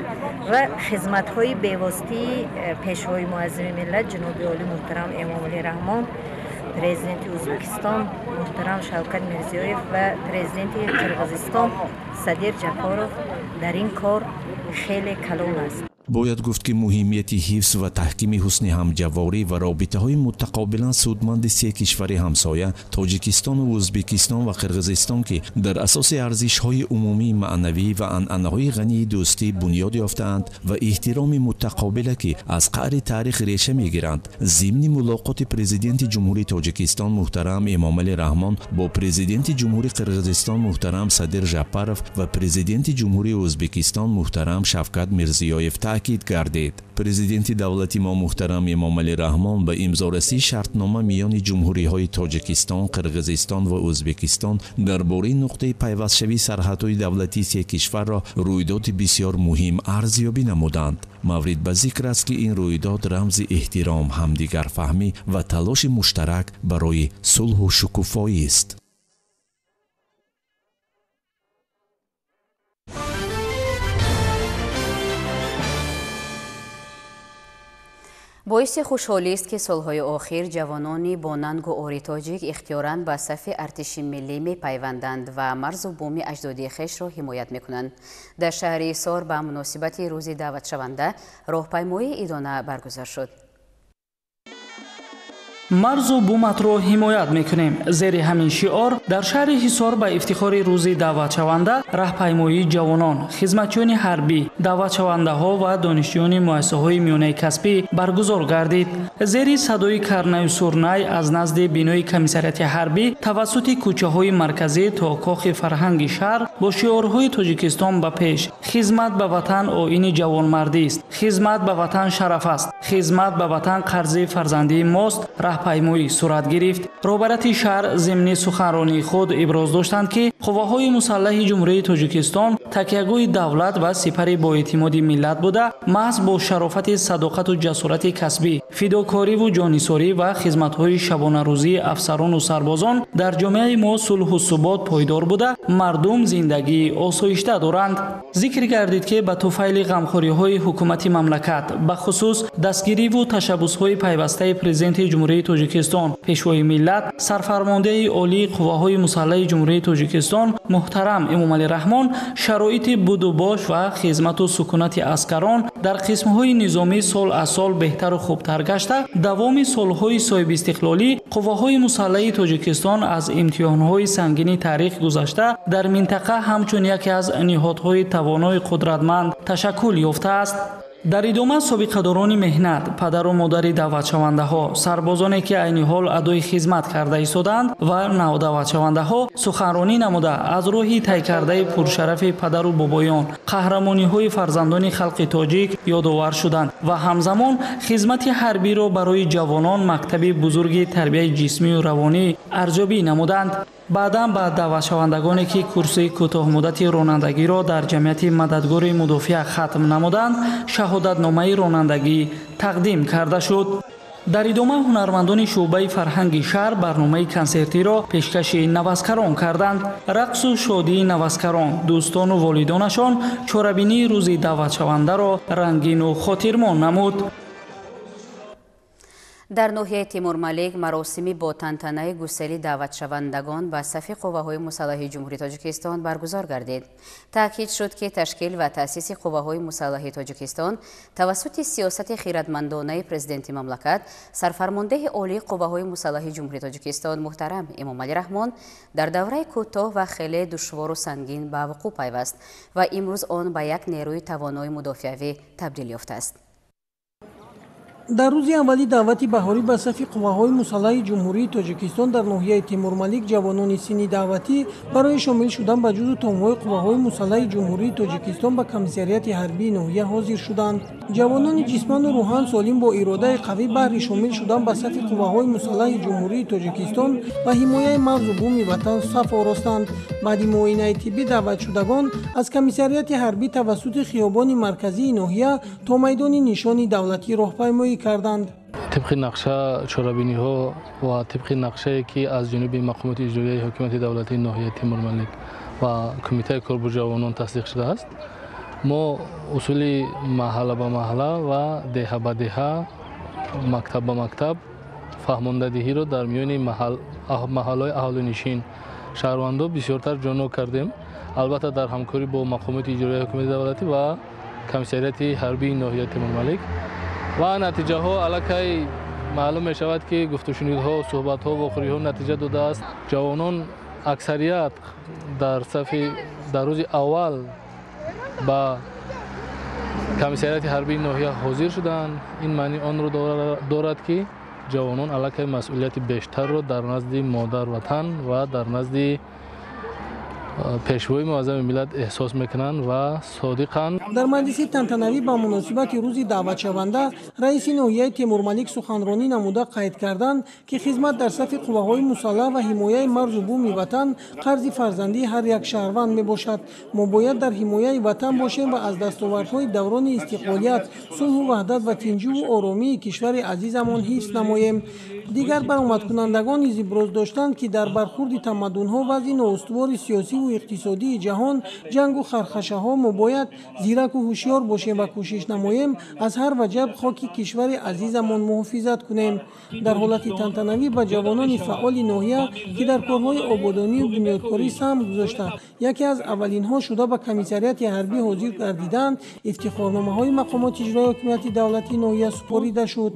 ва хизматҳои бевоситаи пешвои муаззами миллат ҷаноби олӣ муҳтарам Эмомалӣ Раҳмон, президенти Ӯзбекистон муҳтарам Шавкат Мирзиёев ва президенти Қирғизистон Садир Ҷапаров дар ин кор хеле калон аст. Бояд гуфт, ки муҳимияти ҳифз ва таҳкими ҳусни ҳамҷаворӣ ва робитаҳои мутақобилан судманди се кишвари ҳамсоя Тоҷикистону Ӯзбекистон ва Қирғизистон, ки дар асоси арзишҳои умумии маънавӣ ва анъанаҳои ғании дӯстӣ бунёд ёфтаанд ва эҳтироми мутақобила, ки аз қаъри таърих реша мегиранд, зимни мулоқоти президенти Ҷумҳурии Тоҷикистон муҳтарам Эмомалӣ Раҳмон бо президенти Ҷумҳурии Қирғизистон муҳтарам Садир Жапаров ва президенти Ҷумҳурии Ӯзбекистон муҳтарам Шавкат Мирзиёев таъкид гардид. Президенти давлати мо муҳтарам Эмомалӣ Раҳмон ба имзорасии шартнома миёни ҷумҳуриҳои Тоҷикистон, Қирғизистон ва Ӯзбекистон дар бораи нуқтаи пайвастшавии сарҳадҳои давлатии се кишварро рӯйдоди бисёр муҳим арзёбӣ намуданд. Маврид ба зикр аст, ки ин рӯйдод рамзи эҳтиром, ҳамдигарфаҳмӣ ва талоши муштарак барои сулҳу шукуфоист. Боиси хушҳолист, ки солҳои охир ҷавонони бо нангу ори тоҷик ихтиёран ба сафи артиши миллӣ мепайванданд ва марзу буми аҷдодии хешро ҳимоят мекунанд. Дар шаҳри Ҳисор ба муносибати рӯзи даъватшаванда роҳпаймоии идона баргузор шуд. Марзу буматро ҳимоят мекунем. Зери ҳамин шиор дар шаҳри Ҳисор ба ифтихори рӯзи даъватшаванда раҳпаймоии ҷавонон, хизматчиёни ҳарбӣ, даъватшавандаҳо ва донишҷӯёни муассисаҳои миёнаи касбӣ баргузор гардид. Зери садои карнаю сурнай аз назди бинои комиссариати ҳарбӣ тавассути кӯчаҳои марказӣ то кохи фарҳанги шаҳр бо шиорҳои Тоҷикистон ба пеш, хизмат ба ватан оини ҷавонмардист, хизмат ба ватан шараф аст, хизмат ба ватан қарзи фарзандии мост, Раҳпаймоӣ сурат гирифт. Роҳбарияти шаҳр зимни суханронии худ иброз доштанд, ки қувваҳои мусаллаҳи Ҷумҳурии Тоҷикистон такягоҳи давлат ва сипари боэътимоди миллат буда, маҳз бо шарофати садоқату ҷасорати касбӣ, фидокориву ҷоннисорӣ ва хизматҳои шабонарӯзии афсарону сарбозон дар ҷомеаи мо сулҳу субот пойдор буда, мардум зиндагии осоишта доранд. Зикр гардид, ки ба туфайли ғамхориҳои ҳукумати мамлакат, бахусус дастгириву ташаббусҳои пайвастаи Президенти Ҷумҳурии Тоҷикистон, Пешвои миллат, Сарфармондеҳи Олии Қувваҳои Мусаллаҳи Ҷумҳурии Тоҷикистон муҳтарам Эмомалӣ Раҳмон, шароити будубош ва хизмату сукунати аскарон дар қисмҳои низомӣ сол аз сол беҳтару хубтар гашта, давоми солҳои соҳибистиқлолӣ қувваҳои мусаллаҳи Тоҷикистон аз имтиҳонҳои сангини таърих гузашта, дар минтақа ҳамчун яке аз ниҳодҳои тавонои қудратманд ташаккул ёфтааст. Дар идома собиқадорони меҳнат, падару модари даъватшавандаҳо, сарбозоне, ки айни ҳол адои хизмат карда истодаанд ва навдаъватшавандаҳо суханронӣ намуда, аз роҳи тай кардаи пуршарафи падару бобоён, қаҳрамониҳои фарзандони халқи тоҷик ёдовар шуданд ва ҳамзамон хизмати ҳарбиро барои ҷавонон мактаби бузурги тарбияи ҷисмию равонӣ арзёбӣ намуданд. Баъдан ба даъватшавандагоне, ки курси кӯтоҳмуддати ронандагиро дар ҷамъияти мададгори мудофиа хатм намуданд, шаҳодатномаи ронандагӣ тақдим карда шуд. Дар идома ҳунармандони шӯъбаи фарҳанги шаҳр барномаи консертиро пешкаши наваскарон карданд. Рақсу шодии наваскарон, дӯстону волидонашон чорабинии рӯзи даъватшавандаро рангину хотирмон намуд. Дар ноҳияи Тимурмалик маросими бо тантанаи гусели даъватшавандагон ба сафи қувваҳои мусаллаҳи Ҷумҳурии Тоҷикистон баргузор гардид. Таъкид шуд, ки ташкил ва таъсиси қувваҳои мусаллаҳи Тоҷикистон тавассути сиёсати хиратмандонаи Президенти мамлакат, Сарфармондеҳи Олии Қувваҳои мусаллаҳи Ҷумҳурии Тоҷикистон муҳтарам Эмомалӣ Раҳмон дар давраи кӯтоҳ ва хеле душвору сангин ба вуқӯъ пайваст ва имрӯз он ба як нерӯи тавонои мудофиавӣ табдил ёфтааст. Дар рӯзи аввали даъвати баҳорӣ ба сафи қувваҳои мусаллаҳи Ҷумҳурии Тоҷикистон дар ноҳияи Тимурмалик ҷавонони синни даъватӣ барои шомил шудан ба ҷузъу томҳои қувваҳои мусаллаҳи Ҷумҳурии Тоҷикистон ба комиссариати ҳарбии ноҳия ҳозир шуданд. Ҷавонони ҷисману рӯҳан солим бо иродаи қавӣ баҳри шомил шудан ба сафи қувваҳои мусаллаҳи Ҷумҳурии Тоҷикистон ва ҳимояи марзу буми ватан саф оростанд. Баъди муоинаи тиббӣ даъватшудагон аз комиссариати ҳарбӣ тавассути хиёбони марказии ноҳия то майдони нишони давлатӣ роҳпаймоӣ карданд. Тибқи нақша чорабиниҳо ва тибқи нақшае, ки аз ҷониби мақомоти иҷроияи ҳокимияти давлатии ноҳияи Тимурмалик ва Кумитаи кор бо ҷавонон тасдиқ шудааст, мо усули маҳалла ба маҳалла ва деҳа ба деҳа, мактаб ба мактаб фаҳмондадиҳиро дар миёни маҳаллаҳои аҳолинишин шаҳрвандо бисёртар ҷонок кардем. Албатта, дар ҳамкорӣ бо мақомоти иҷроияи ҳокимияти давлатӣ ва комиссариати ҳарбии ноҳияи Тимурмалик ва натиҷаҳо аллакай маълум мешавад, ки гуфтушунидҳо, суҳбатҳо, вохӯриҳо натиҷа додааст. Ҷавонон аксарият дар сафи дар рӯзи аввал ба комиссариати ҳарбии ноҳия ҳозир шуданд. Ин маъни онро дорад, ки ҷавонон аллакай масъулияти бештарро дар назди модар ватан ва дар назди пешвои муаззами миллат эҳсос мекунанд ва содиқанд. Дар маҷлиси тантанавӣ ба муносибати рӯзи даъватшаванда раиси ноҳияи Темурмалик суханронӣ намуда қайд карданд, ки хизмат дар сафи қувваҳои мусаллаҳ ва ҳимояи марзу буми ватан қарзи фарзандии ҳар як шаҳрванд мебошад. Мо бояд дар ҳимояи ватан бошем ва аз дастовардҳои даврони истиқлолият, сулҳу ваҳдат ва тинҷуву оромии кишвари азизамон ҳифз намоем. Дигар баромадкунандагон низ иброз доштанд, ки дар бархурди тамаддунҳо вазъи ноустувори сиёсиву иқтисодии ҷаҳон, ҷангу хархашаҳо мо бояд зираку ҳушёр бошем ва кӯшиш намоем аз ҳар ваҷаб хоки кишвари азизамон муҳофизат кунем. Дар ҳолати тантанавӣ ба ҷавонони фаъоли ноҳия, ки дар корҳои ободонию бунёдкорӣ саҳм гузошта, яке аз аввалинҳо шуда ба комиссариати ҳарбӣ ҳозир гардиданд, ифтихорномаҳои мақомоти иҷроии ҳокимияти давлатии ноҳия супорида шуд.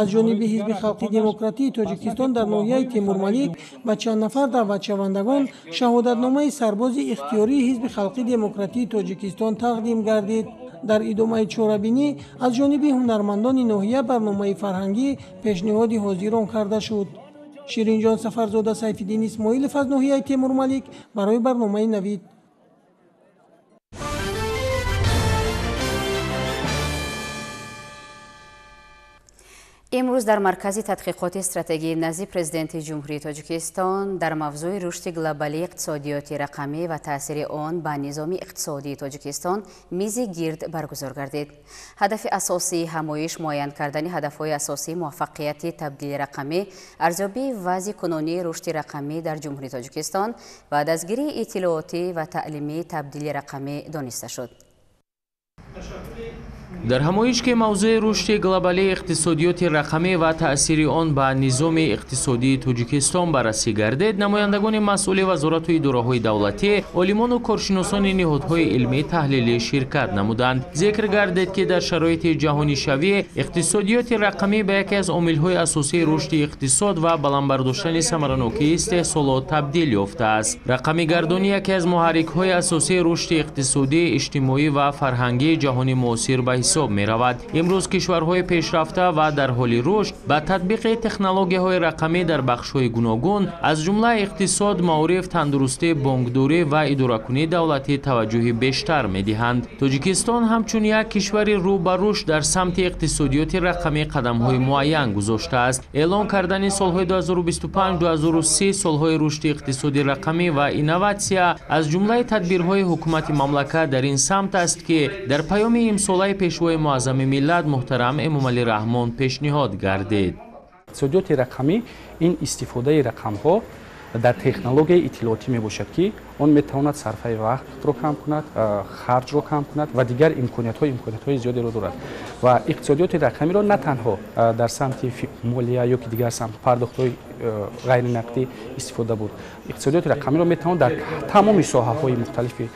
Аз ҷониби Ҳизби халқи демократии Тоҷикистон дар ноҳияи Темурмалик ба чанд нафар даъватшавандагон шаҳодатномаи сарбози ихтиёрии Ҳизби халқи демократии Тоҷикистон тақдим гардид. Дар идомаи чорабинӣ аз ҷониби ҳунармандони ноҳия барномаи фарҳангӣ пешниҳоди ҳозирон карда шуд. Ширинҷон Сафарзода, Сайфиддин Исмоилов аз ноҳияи Темурмалик барои барномаи Навид. Имрӯз дар Маркази тадқиқоти стратегии назди Президенти Ҷумҳурии Тоҷикистон дар мавзӯи рушди глобалии иқтисодиёти рақамӣ ва таъсири он ба низоми иқтисодии Тоҷикистон мизи гирд баргузор гардид. Ҳадафи асосии ҳамоиш муайян кардани ҳадафҳои асосии муваффақияти табдили рақамӣ, арзёбии вазъи кунунии рушди рақамӣ дар Ҷумҳурии Тоҷикистон ва дастгирии иттилоотӣ ва таълимии табдили рақамӣ дониста шуд. Дар ҳамоиш, ки мавзӯи рушди глобалии иқтисодиёти рақамӣ ва таъсири он ба низоми иқтисодии Тоҷикистон баррасӣ гардид, намояндагони масъули вазорату идораҳои давлатӣ, олимону коршиносони ниҳодҳои илмӣ таҳлилӣ ширкат намуданд. Зикр гардид, ки дар шароити ҷаҳонишавӣ иқтисодиёти рақамӣ ба яке аз омилҳои асосии рушди иқтисод ва баланд бардоштани самаранокии истеҳсолот табдил ёфтааст. Рақамигардонӣ яке аз муҳаррикҳои асосии рушди иқтисодӣ, иҷтимоӣ ва фарҳангии ҷаҳони муосир ба ҳисоб меравад. Имрӯз кишварҳои пешрафта ва дар ҳоли рушд ба татбиқи технологияҳои рақамӣ дар бахшҳои гуногун, аз ҷумла иқтисод, маориф, тандурустӣ, бонкдорӣ ва идоракунии давлатӣ таваҷҷӯҳи бештар медиҳанд. Тоҷикистон ҳамчун як кишвари рӯ ба рушд дар самти иқтисодиёти рақамӣ қадамҳои муайян гузоштааст. Эълон кардани солҳои 2025-2030 солҳои рушди иқтисоди рақамӣ ва инноватсия аз ҷумлаи тадбирҳои ҳукумати мамлакат дар ин самт аст, ки дар паёми имсолаи пешвои муаззами миллат муҳтарам Эмомалӣ Раҳмон пешниҳод гардид. Иқтисодиёти рақамӣ ин истифодаи рақамҳо дар технологияи иттилоотӣ мебошад, ки он метавонад сарфаи вақтро кам кунад, харҷро кам кунад ва дигар имкониятҳои зиёдеро дорад. Ва иқтисодиёти рақамиро на танҳо дар самти молия ё ки дигар самт пардохтҳои ғайринақдӣ истифода бурд. Иқтисодиёти рақамиро метавон дар тамоми соҳаҳои мухталифи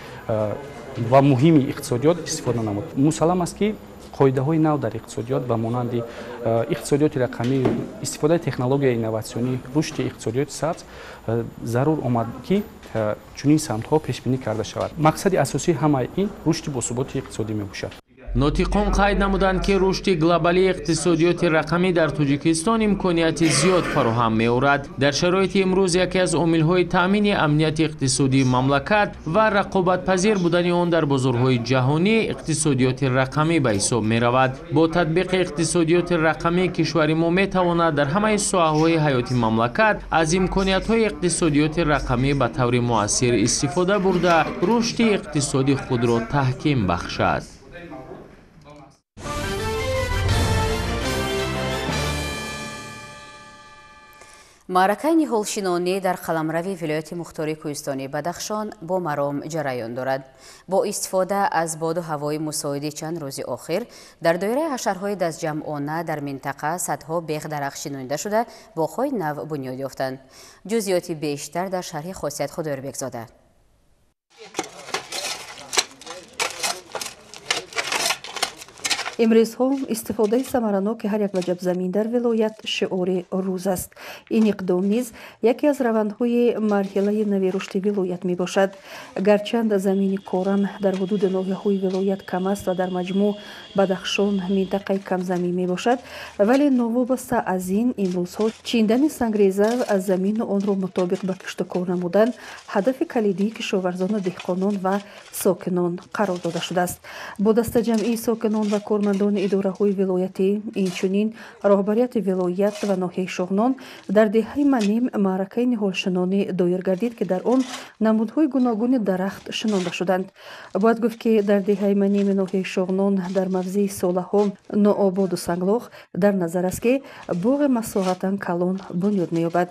ва муҳими иқтисодиёт истифода намуд. Мусаллам аст, ки қоидаҳои нав дар иқтисодиёт ба монанди иқтисодиёти рақамӣ, истифодаи технологияи инноватсионӣ, рушди иқтисодиёти сабз зарур омад, ки чунин самтҳо пешбинӣ карда шавад. Мақсади асосии ҳамаи ин рушди босуботи иқтисодӣ мебошад. Нотиқон қайд намуданд, ки рушди глобалии иқтисодиёти рақамӣ дар Тоҷикистон имконияти зиёд фароҳам меорад. Дар шароити имрӯз яке аз омилҳои таъмини амнияти иқтисодии мамлакат ва рақобатпазир будани он дар бозорҳои ҷаҳонӣ иқтисодиёти рақамӣ ба ҳисоб меравад. Бо татбиқи иқтисодиёти рақамӣ кишвари мо метавонад дар ҳамаи соҳаҳои ҳаёти мамлакат аз имкониятҳои иқтисодиёти рақамӣ ба таври муассир истифода бурда, рушди иқтисоди худро таҳким бахшад. Маъракаи ниҳолшинонӣ дар қаламрави вилояти мухтори кӯҳистони Бадахшон бо маром ҷараён дорад. Бо истифода аз боду ҳавои мусоиди чанд рӯзи охир дар доираи ҳашарҳои дастҷамъона дар минтақа садҳо бех дарахт шинонида шуда, боғҳои нав бунёд ёфтанд. Ҷузъиёти бештар дар шарҳи Хосият Худоёрбекзода. Имрӯзҳо истифодаи самараноки ҳар як ваҷаб замин дар вилоят шиори рӯз аст. Ин иқдом низ яке аз равандҳои марҳилаи нави рушди вилоят мебошад. Гарчанд замини корам дар ҳудуди ноҳияҳои вилоят кам аст ва дар маҷмӯъ Бадахшон минтақаи камзамин мебошад, вале новобаста аз ин имрӯзҳо чиндани сангреза аз замину онро мутобиқ ба киштукор намудан ҳадафи калидии кишоварзону деҳқонон ва сокинон қарор дода шудааст. Бо дастаҷамъии сокинон ва кормандони идораҳои вилоятӣ, инчунин роҳбарияти вилоят ва ноҳияи Шоғнон дар деҳаи Маним маъракаи ниҳолшинонӣ доир гардид, ки дар он намудҳои гуногуни дарахт шинонда шуданд. Бояд гуфт, ки дар деҳаи Маними ноҳияи Шоғнон дар мавзеи солаҳо ноободу санглох дар назар аст, ки боғи масоҳатан калон бунёд меёбад.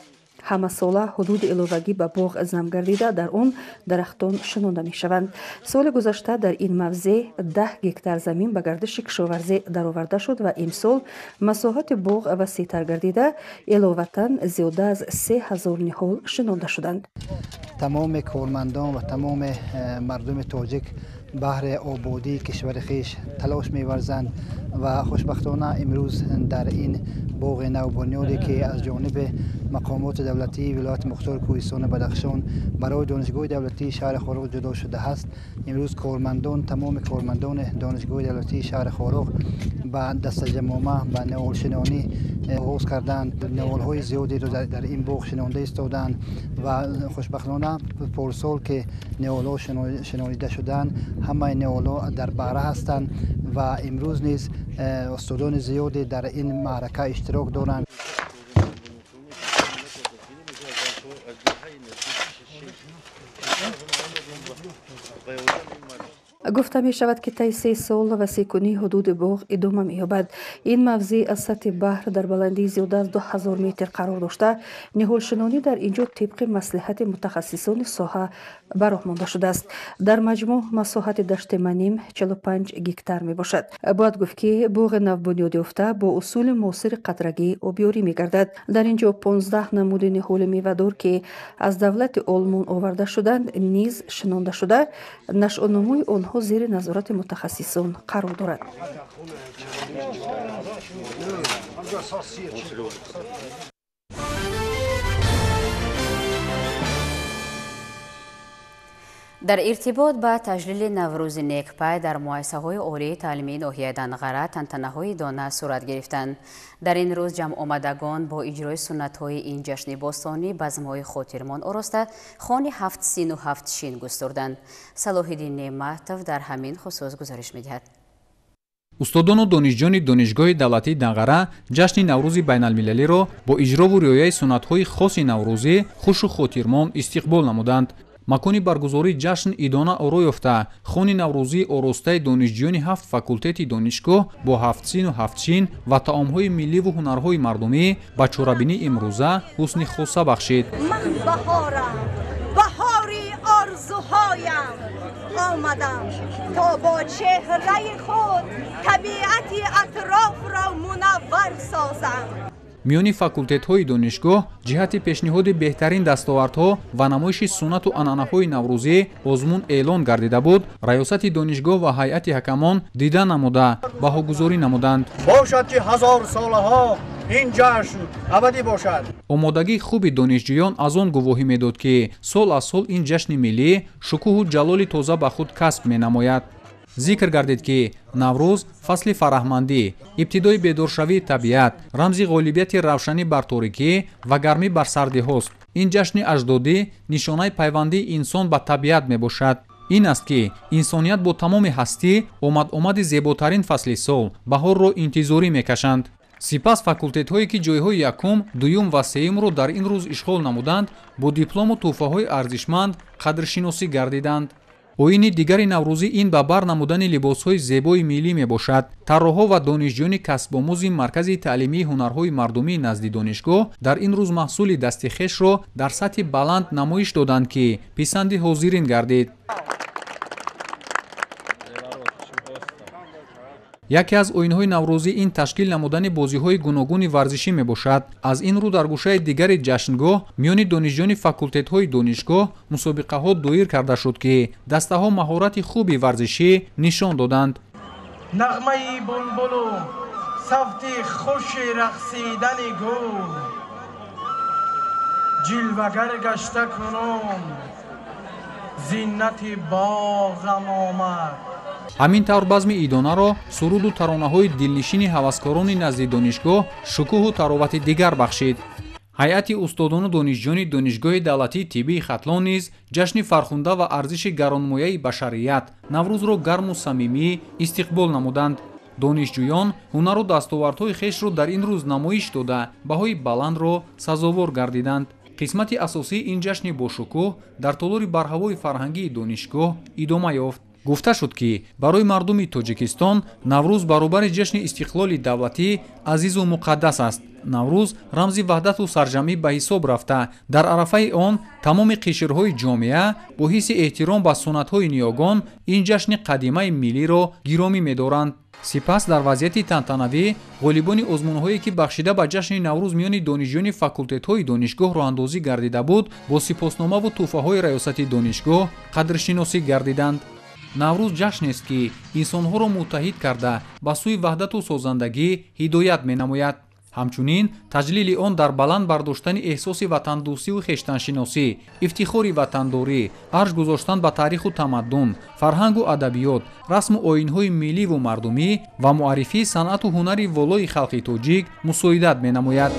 Ҳамасола ҳудуди иловагӣ ба боғ зам гардида, дар он дарахтон шинонда мешаванд. Соли гузашта дар ин мавзеъ 10 гектар замин ба гардиши кишоварзӣ дароварда шуд ва имсол масоҳати боғ васеътар гардида, иловатан зиёда аз 3000 ниҳол шинонда шуданд. Тамоми кормандон ва тамоми мардуми тоҷик баҳри ободии кишвари хеш талош меварзанд ва хушбахтона имрӯз дар ин боғи навбунёде, ки аз ҷониби мақомоти давлатии вилояти мухтори кӯҳистони Бадахшон барои донишгоҳи давлатии шаҳри Хоруғ ҷудо шудааст, имрӯз кормандон, тамоми кормандони донишгоҳи давлатии шаҳри Хоруғ ба дастаҷамъома ба ниҳолшинонӣ оғоз карданд. Ниҳолҳои зиёдеро дар ин боғ шинонда истоданд ва хушбахтона порсол, ки ниҳолҳо шинонида шуданд, ҳамаи ниҳолҳо дар баҳра ҳастанд ва имрӯз низ Устодони зиёде дар ин маърака иштирок доранд. Гуфта мешавад, ки таи 3 сол васеъкунии ҳудуди боғ идома меёбад. Ин мавзеъ аз сатҳи баҳр дар баландии зиёда аз 2000 метр қарор дошта, ниҳолшинонӣ дар ин ҷо тибқи маслиҳати мутахассисони соҳа ба роҳ монда шудааст. Дар маҷмӯъ масоҳати дашти Маним 45 гектар мебошад. Бояд гуфт, ки боғи навбунёд ёфта бо усули муосири қатрагӣ обёрӣ мегардад. Дар ин ҷо 15 намуди ниҳоли мевадор, ки аз давлати Олмон оварда шуданд, низ шинонда шуда, нашъунумои онҳо зери назорати мутахассисон қарор дорад. Дар иртибот ба таҷлили Наврӯзи некпай дар муассисаҳои олии таълимии ноҳияи Данғара тантанаҳои дона сурат гирифтанд. Дар ин рӯз ҷамъомадагон бо иҷрои суннатҳои ин ҷашни бостонӣ базмҳои хотирмон ороста, хони ҳафт сину ҳафт шин густурданд. Салоҳиддин Неъматов дар ҳамин хусус гузориш медиҳад. Устодону донишҷӯёни Донишгоҳи давлатии Данғара ҷашни Наврӯзи байналмилалиро бо иҷрову риояи суннатҳои хоси наврӯзӣ хушу хотирмон истиқбол намуданд. Макони баргузории ҷашн идона оро ёфта, хони наврӯзии оростаи донишҷӯёни ҳафт факултети донишгоҳ бо ҳафт сину ҳафт шин ва таомҳои милливу ҳунарҳои мардумӣ ба чорабинии имрӯза ҳусни хоса бахшид. Ман баҳорам, баҳори орзуҳоям, омадам то бо чеҳраи худ табиати атрофро мунаввар созам. Миёни факултетҳои донишгоҳ ҷиҳати пешниҳоди беҳтарин дастовардҳо ва намоиши суннату анъанаҳои наврӯзӣ озмун эълон гардида буд. Раёсати донишгоҳ ва ҳайати ҳакамон дида намуда, баҳогузорӣ намуданд. Бошад, ки ҳазорсолаҳо ин ҷашн абадӣ бошад. Омодагии хуби донишҷӯён аз он гувоҳӣ медод, ки сол аз сол ин ҷашни миллӣ шукӯҳу ҷалоли тоза ба худ касб менамояд. Зикр гардид, ки Наврӯз фасли фараҳмандӣ, ибтидои бедоршавии табиат, рамзи ғолибияти равшанӣ бар торикӣ ва гармӣ бар сардиҳост. Ин ҷашни аҷдодӣ нишонаи пайвандии инсон ба табиат мебошад. Ин аст, ки инсоният бо тамоми ҳастӣ омад-омади зеботарин фасли сол баҳорро интизорӣ мекашанд. Сипас факултетҳое, ки ҷойҳои якум, дуюм ва сеюмро дар ин рӯз ишғол намуданд, бо диплому тӯҳфаҳои арзишманд қадршиносӣ гардиданд. Оини дигари наврӯзӣ ин ба бар намудани либосҳои зебои миллӣ мебошад. Тарроҳҳо ва донишҷӯёни касбомӯзи Маркази таълимии ҳунарҳои мардумии назди донишгоҳ дар ин рӯз маҳсули дасти хешро дар сатҳи баланд намоиш доданд, ки писанди ҳозирин гардид. Яке аз оинҳои наврӯзӣ ин ташкил намудани бозиҳои гуногуни варзишӣ мебошад. Аз ин рӯ дар гӯшаи дигари ҷашнгоҳ миёни донишҷӯёни факултетҳои донишгоҳ мусобиқаҳо доир карда шуд, ки дастаҳо маҳорати хуби варзишӣ нишон доданд. Нағмаи булбулу савти хуши рақсидани гул ҷилвагар гашта кунун зиннати боғам омад. Ҳамин тавр базми идонаро суруду таронаҳои дилнишини ҳаваскорони назди донишгоҳ шукӯҳу таровати дигар бахшид. Ҳайати устодону донишҷӯёни Донишгоҳи давлатии тиббии Хатлон низ ҷашни фархунда ва арзиши гаронмояи башарият Наврӯзро гарму самимӣ истиқбол намуданд. Донишҷӯён ҳунару дастовардҳои хешро дар ин рӯз намоиш дода, баҳои баландро сазовор гардиданд. Қисмати асосии ин ҷашни бошукӯҳ дар толори барҳавои фарҳангии донишгоҳ идома ёфт. Гуфта шуд, ки барои мардуми Тоҷикистон Наврӯз баробари ҷашни истиқлоли давлатӣ азизу муқаддас аст. Наврӯз рамзи ваҳдату сарҷамӣ ба ҳисоб рафта, дар арафаи он тамоми қишрҳои ҷомеа бо ҳисси эҳтиром ба суннатҳои ниёгон ин ҷашни қадимаи миллиро гиромӣ медоранд. Сипас дар вазъияти тантанавӣ ғолибони озмунҳое, ки бахшида ба ҷашни Наврӯз миёни донишҷӯёни факултетҳои донишгоҳ роҳандозӣ гардида буд, бо сипосномаву тӯҳфаҳои раёсати донишгоҳ қадршиносӣ гардиданд. Наврӯз ҷашнест, ки инсонҳоро муттаҳид карда ба сӯи ваҳдату созандагӣ ҳидоят менамояд. Ҳамчунин таҷлили он дар баланд бардоштани эҳсоси ватандӯстиву хештаншиносӣ, ифтихори ватандорӣ, арҷ гузоштан ба таъриху тамаддун, фарҳангу адабиёт, расму оинҳои милливу мардумӣ ва муаррифии санъату ҳунари волои халқи тоҷик мусоидат менамояд.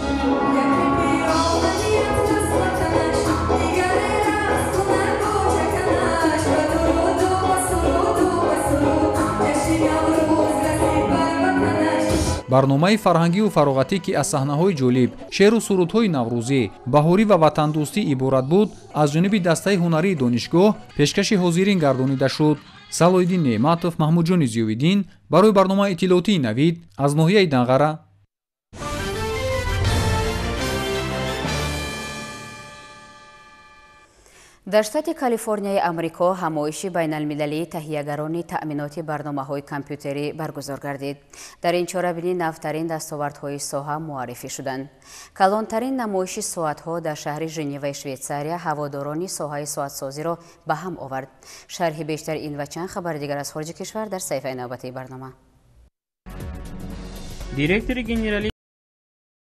Барномаи фарҳангию фароғатӣ, ки аз саҳнаҳои ҷолиб, шеъру сурудҳои наврӯзӣ, баҳорӣ ва ватандӯстӣ иборат буд, аз ҷониби дастаи ҳунарии донишгоҳ пешкаши ҳозирин гардонида шуд. Салоҳиддин Неъматов, Маҳмудҷони Зиёвиддин барои барномаи иттилоотии Навид аз ноҳияи Данғара. Дар штати Калифорнияи Амрико ҳамоиши байналмилалии таҳиягарони таъминоти барномаҳои компютерӣ баргузор гардид. Дар ин чорабинӣ навтарин дастовардҳои соҳа муаррифӣ шуданд. Калонтарин намоиши соатҳо дар шаҳри Женеваи Швейтсария ҳаводорони соҳаи соатсозиро ба ҳам овард. Шарҳи бештар ин ва чанд хабари дигар аз хориҷи кишвар дар саҳифаи навбатии барнома. Директори генералии